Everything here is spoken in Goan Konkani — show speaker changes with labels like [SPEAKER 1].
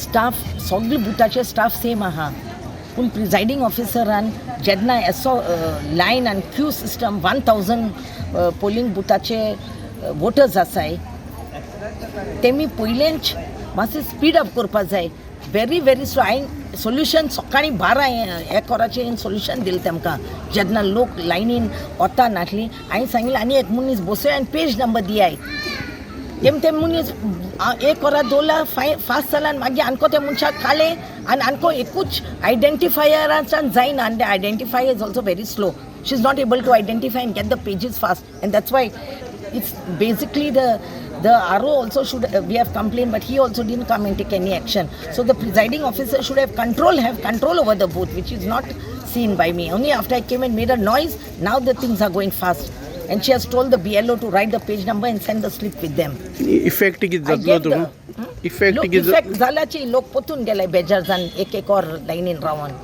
[SPEAKER 1] स्टाफ सगळे बुथाचे स्टाफ सेम आहा, पूण प्रिजायडींग ऑफिसरान जेन्ना एसो लायन आनी क्यू सिस्टम, 1000 पोलिंग बुथाचे वोटर्स आसाय, तेमी पयलेंच मातशें स्पीड अप करपा जाय. Very very slow. हांवें सोल्युशन सकाळीं 12 एक वराचेर सोल्युशन दिलें तेमकां. जेन्ना लोक लायनीन वता नासली, हांवें सांगिल्लें, आनी एक मनीस बसय आनी पेज नंबर दियाय. तेम ते मनीस एक वरां दवरला, फाय फास्ट जाला आनी मागीर आनको त्या मनशाक काडलें आनी आनको एकूच आयडेंटिफायराच्यान जायना आनी ते identifier is also very slow. She is not able to identify and get the pages fast, and that's why it's basically the RO also should, we have complained, but he also didn't come and take any action. So the presiding officer should have control over the booth, which is not seen by me. Only after I came and made a noise, now the things are going fast. And she has told the BLO to write the page number and send the slip with them.
[SPEAKER 2] Effect कितें
[SPEAKER 1] I
[SPEAKER 2] जातलो
[SPEAKER 1] gave
[SPEAKER 2] तुका?
[SPEAKER 1] The
[SPEAKER 2] effect
[SPEAKER 1] लोक
[SPEAKER 2] कितें?
[SPEAKER 1] इफेक्ट जाल्याची, लोक पोतून गेले बेजार जावन एक एक वर लायनीन रावन.